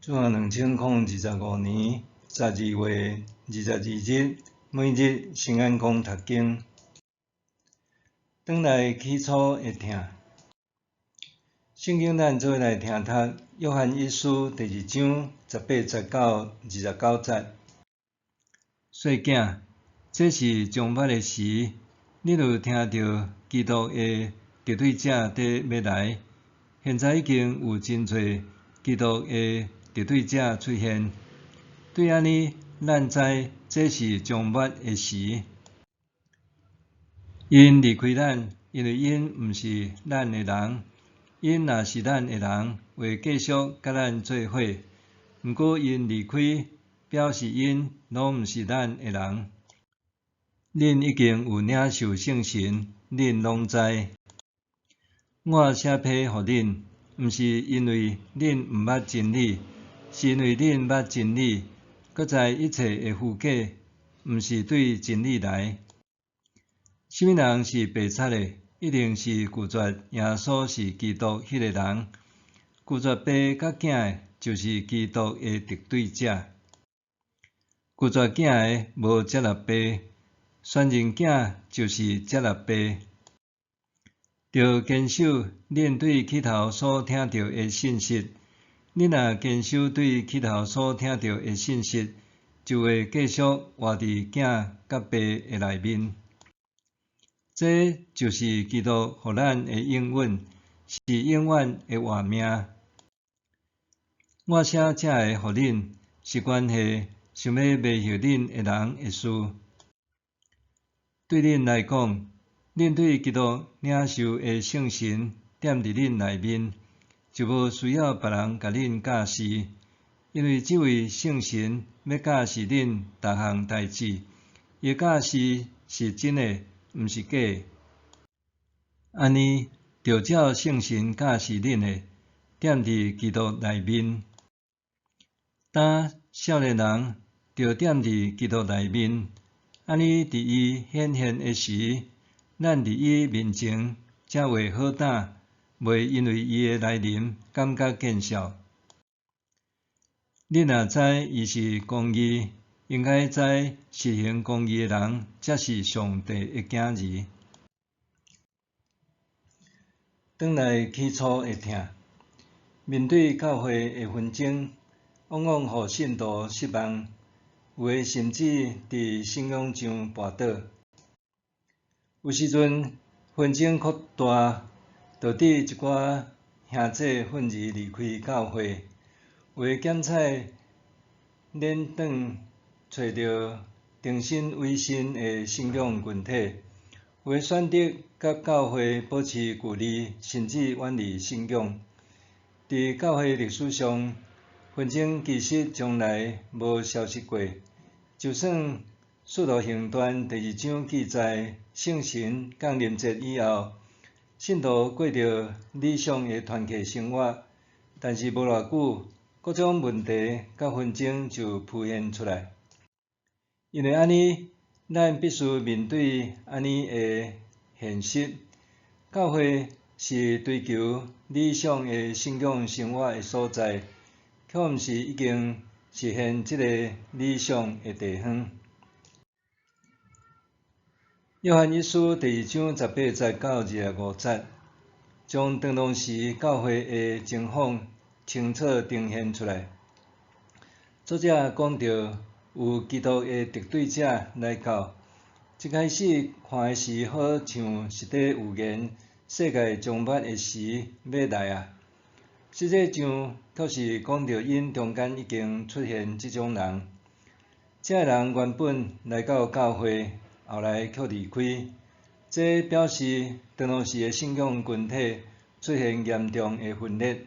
主後2025年12月22日，每日新眼光讀經，轉來起初的疼。聖經咱做伙來聽讀約翰一書第二章十八節到29節。細囝，這是終末的時，恁有聽著基督的敵對者佇欲來，現在已經有真濟基督的敵對者出現。對按呢，咱知這是終末的時。𪜶離開咱，因為𪜶毋是咱的人。𪜶若是咱的人，會繼續佮咱做伙。毋過𪜶離開，表示𪜶攏毋是咱的人。恁已經有領受聖神，恁攏知。我寫批予恁，毋是因為恁毋捌真理，是因為恁捌真理，閣知一切的虛假，毋是對真理來。啥物人是白賊的？一定是拒絕耶穌是基督彼个人。拒絕爸佮囝的，就是基督的敵對者。拒絕囝的，無接納爸；宣認囝，就是接納爸。著堅守恁對起頭所聽著的信息。恁若堅守對起頭所聽著的信息，就會繼續活佇囝佮爸的內面。這就是基督予咱的應允，是永遠的活命。我寫這个予恁，是關係想欲迷惑恁的人的事。對恁來講，恁對基督領受的聖神踮佇恁內面，就無需要別人共恁教示，因為這位聖神欲教示恁逐項代誌，伊的教示是真的，毋是假的。按呢，著照聖神教示恁的，踮佇基督內面。當少年人著踮佇基督內面，按呢佇伊顯現的時，咱佇伊面前才會好膽，袂因為伊的來臨感覺見笑。恁若知伊是公義，應該知實行公義的人才是上帝的囝兒。轉來起初的疼，面對教會的紛爭，往往予信徒失望，有的甚至佇信仰上跋倒。有時陣紛爭擴大，導致一寡兄弟憤然離開教會，有的檢採輾轉揣著重新委身的信仰群體，有的選擇佮教會保持距離，甚至遠離信仰。佇教會歷史上，紛爭其實從來無消失過。就算使徒行傳第二章記載聖神降臨節以後，信徒過著理想的團契生活，但是無偌久，各種問題佮紛爭就浮現出來。因為按呢，咱必須面對按呢的現實。教會是追求理想的信仰生活的所在，卻毋是已經實現這个理想的地方。約翰一書第二章十八節到25節，將當時教會的情況清楚呈現出來。作者講著有基督的敵對者來到，一開始看的時好像是佇預言世界終末的時欲來啊，實際上卻是講著𪜶中間已經出現這種人。這个人原本來到教會，後來卻離開，這表示當時的信仰群體出現嚴重的分裂。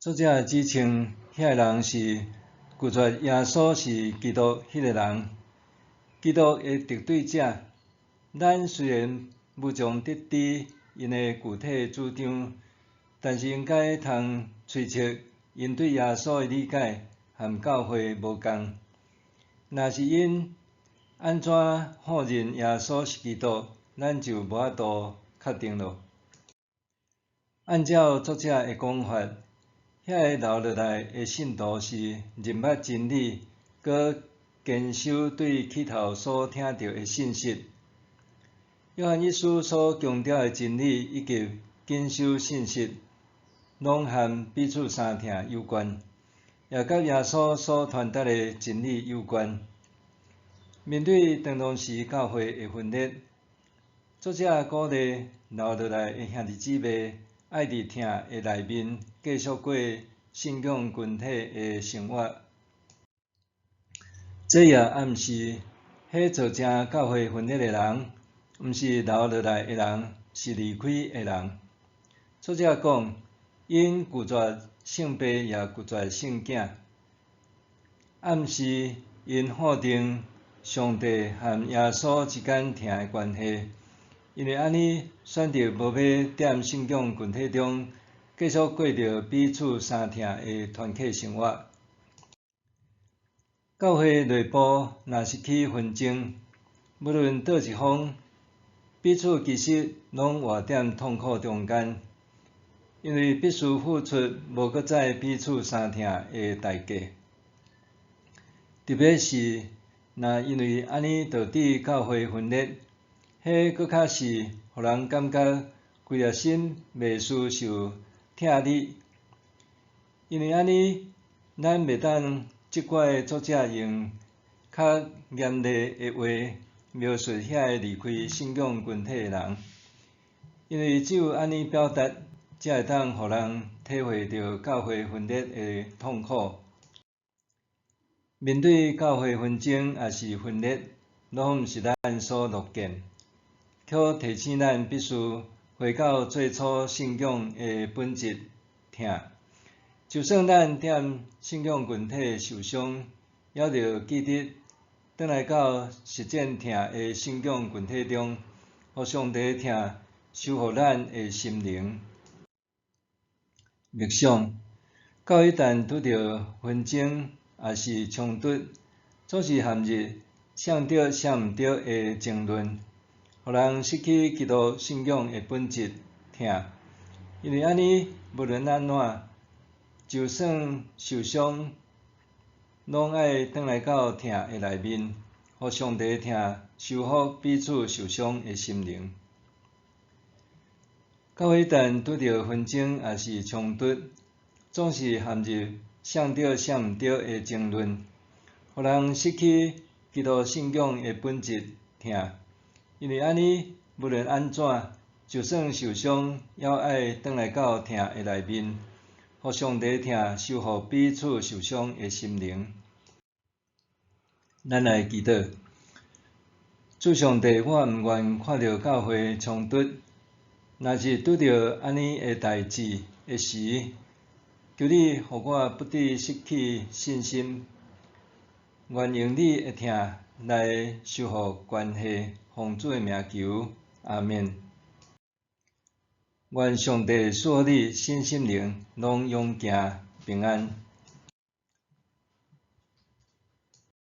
作者指稱遐个人是拒絕耶穌是基督彼个人，基督的敵對者。咱雖然無從得知𪜶的具體主張，但是應該通推測𪜶對耶穌的理解和教會無仝。若是𪜶按怎否認耶穌是基督，咱就無法度確定囉。按照作者的講法，遐个留落來的信徒是認捌真理，閣堅守對起頭所聽著的信息。約翰一書所強調的真理以及謹守信息，攏和彼此相疼有關，也佮耶穌所傳達的真理有關。面對當當時教會的分裂，作者鼓勵留落來的兄弟姊妹，愛佇疼的內面繼續過信仰群體的生活。這也暗示，彼造成教會分裂的人，毋是留落來的人，是離開的人。作者講，𪜶拒絕聖父，也拒絕聖囝，暗示𪜶否定上帝和耶穌之間疼的關係，因為按呢選擇無欲踮信仰群體中繼續過著彼此相疼的團契生活。教會內部若是起紛爭，無論佗一方，彼此其實攏活踮痛苦中間，因為必須付出無閣再彼此相疼的代價。特別是若因為按呢導致教會分裂，彼閣較是予人感覺規粒身袂輸受疼力。因為按呢，咱袂當責怪作者用較嚴厲的話描述遐个離開信仰群體的人，因為只有按呢表達，才會當予人體會著教會分裂的痛苦。面對教會紛爭抑是分裂，攏毋是咱所樂見，卻提醒咱必須回到最初信仰的本質，疼。就算咱踮信仰群體受傷，也著記得轉來到實踐疼的信仰群體中，予上帝疼修復咱的心靈。默想，教會一旦拄著紛爭，抑是衝突，總是陷入誰對誰毋對的爭論，予人失去基督信仰的本質，疼。因為按呢，無論按怎，就算受傷，攏愛轉來到疼的內面，予上帝疼修復彼此受傷的心靈。教會一旦拄著紛爭，抑是衝突，總是陷入誰對誰毋對的爭論，予人失去基督信仰的本質，疼。因為按呢，無論按怎，就算受傷，也愛轉來到疼的內面，予上帝疼修復彼此受傷的心靈。咱來祈禱，主上帝，我毋願看著教會衝突，若是拄著按呢的代誌的時，求你予我不致失去信心，願用你的疼來修復關係，奉主的名求，阿們。願上帝賜予你身心靈攏勇健平安。